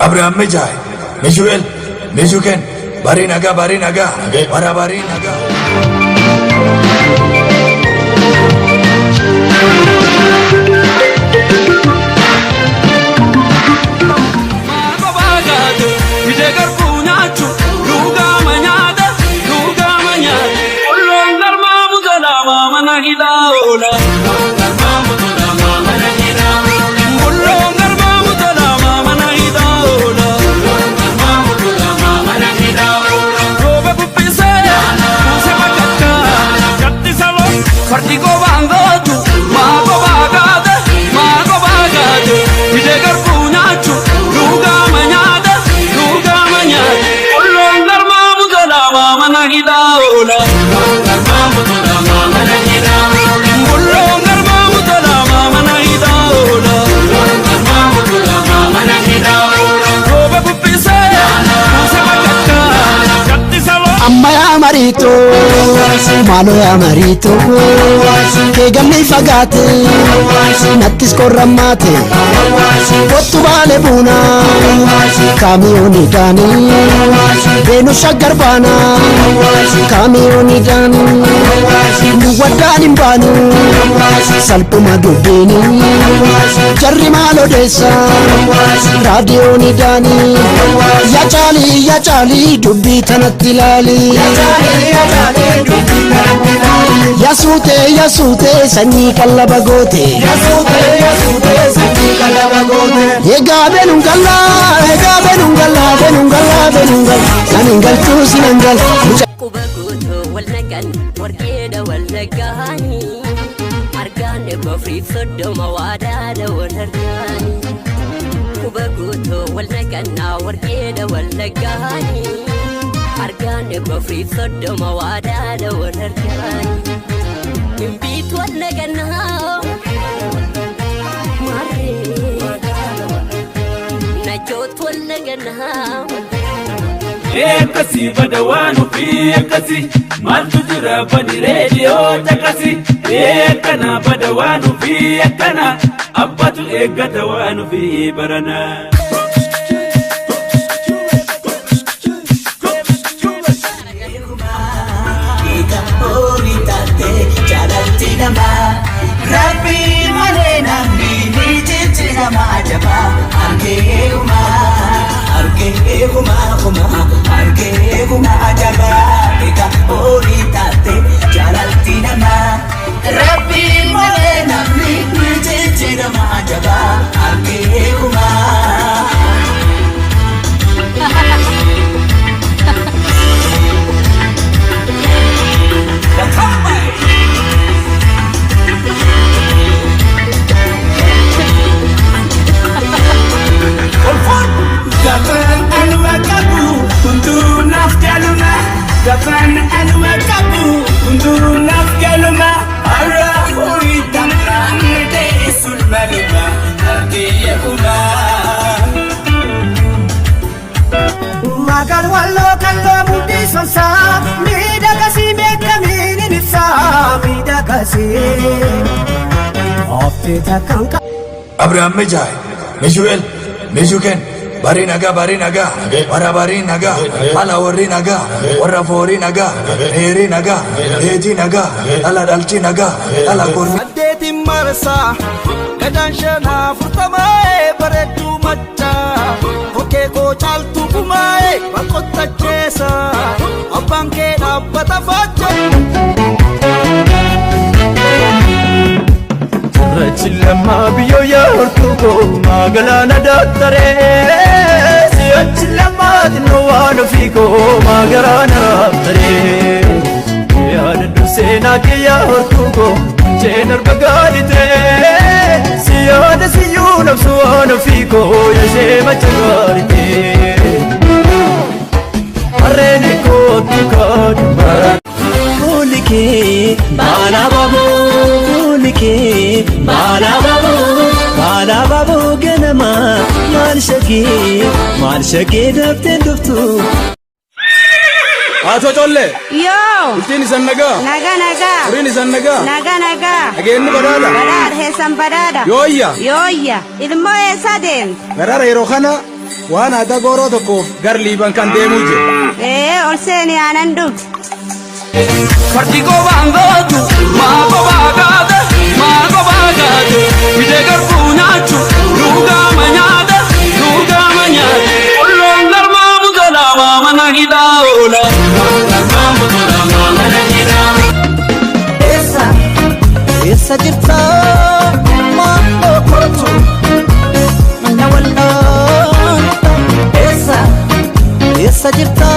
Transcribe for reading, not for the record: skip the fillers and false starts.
Abraham Mejai, Meshuel, Meshuken, Barinaga, Barinaga, Barabarinaga. Amma yaa mariito maaloo yaa mariito kee gamni fagaate nattis qorrammaate kottu baale buuna kaamiyooni daanii beenu shaggar baana kaamiyooni daanii nu waddaan hin baanu salphuma dubbiini jarri maal odeessa raadiyooni daanii yaa caalii yaa caalii dubbii tanatti ilaali. Yasuute yasuute sanyii qallaba goote. Egaa beenuun galla egaa beenuun galla beenuun galla beenuun galla nan hin galchuu si nan gala. Quba guutuu wal naqan warqeedha wal naqaanii argaan 130 waadaadha wal argaanii. Quba guutuu wal naqannaa warqeedha wal naqaanii argaan 130 waadaadha wal argaanii. Himbiit wal naqannaa maarree najoot wal naqannaa. Akkasii bada waan ofii akkasii maaltu jira bani reediyoo caqasi akkana bada waan ofii akkana abbatu eeggata waan ofii barana. Gafan anuma qabu hunduu naaf galuma har'a horii tamnaan teessul maluma argee kumaa. Magaan walloo kalloo mudhii sonsaa miidhagasii beekamiin hin ibsaa miidhagasii. Ooftii takkaan Abraham Mejai, Meshuel, Meshuken, Barinaga, Barinaga, Barabarinaga, Ala warri nagaa, warra foorii nagaa, dheerii nagaa, dheetii nagaa, dhala dhalchi nagaa, dhala kormi. Saddeetiin marsaa gadaan shan afurtamaa'ee bareedduu maccaa kokkee koo caaltuu kumaa'ee bakkottacheessa abbaan kee dhaabbata faachaa. Cirrachi lammaa biyyoo yaa hortuu koo maagalaana daaktaree si'achi lammaa xinnoo waan ofii koo maagaraana raabtaree yaadadhu seenaa kee yaa hortuu koo jeen arba gaaditee si yaada siyyuu nabsu waan ofii koo yashee macha gaaritee harreen kootu kaadhu bara. Fuulli kee baala baaboo fuulli kee baala baaboo baala baaboo ganama maal shakee maal shakee dafteen dhuftu. Haatoo collee. Yoo. Bultiin isan nagaa. Nagaa nagaa. Horiin isan nagaa. Nagaa nagaa. Nageenyi badhaadha. Badhaadha heessan badhaadha. Yooyya. Yooyya. Ilmoo eessa deemte? Garara yeroo kana waan aadaa gooroo tokkoof gar Liiban kan deemuu jiru. Ee, ol seeni aanan dhugi. Fardi qobaan gootu maa qobaa gaate, maa qobaa gaate, fidee garbuu nyaachu nuugaama nyaata, nuugaama nyaata. Olloon garmaa musolaa maa mana hidhaa oola. Garmaa musolaa maa mana hidhaa. Eessa eessa jirta, maaloo kootu na wal'aanta? Eessa eessa jirta?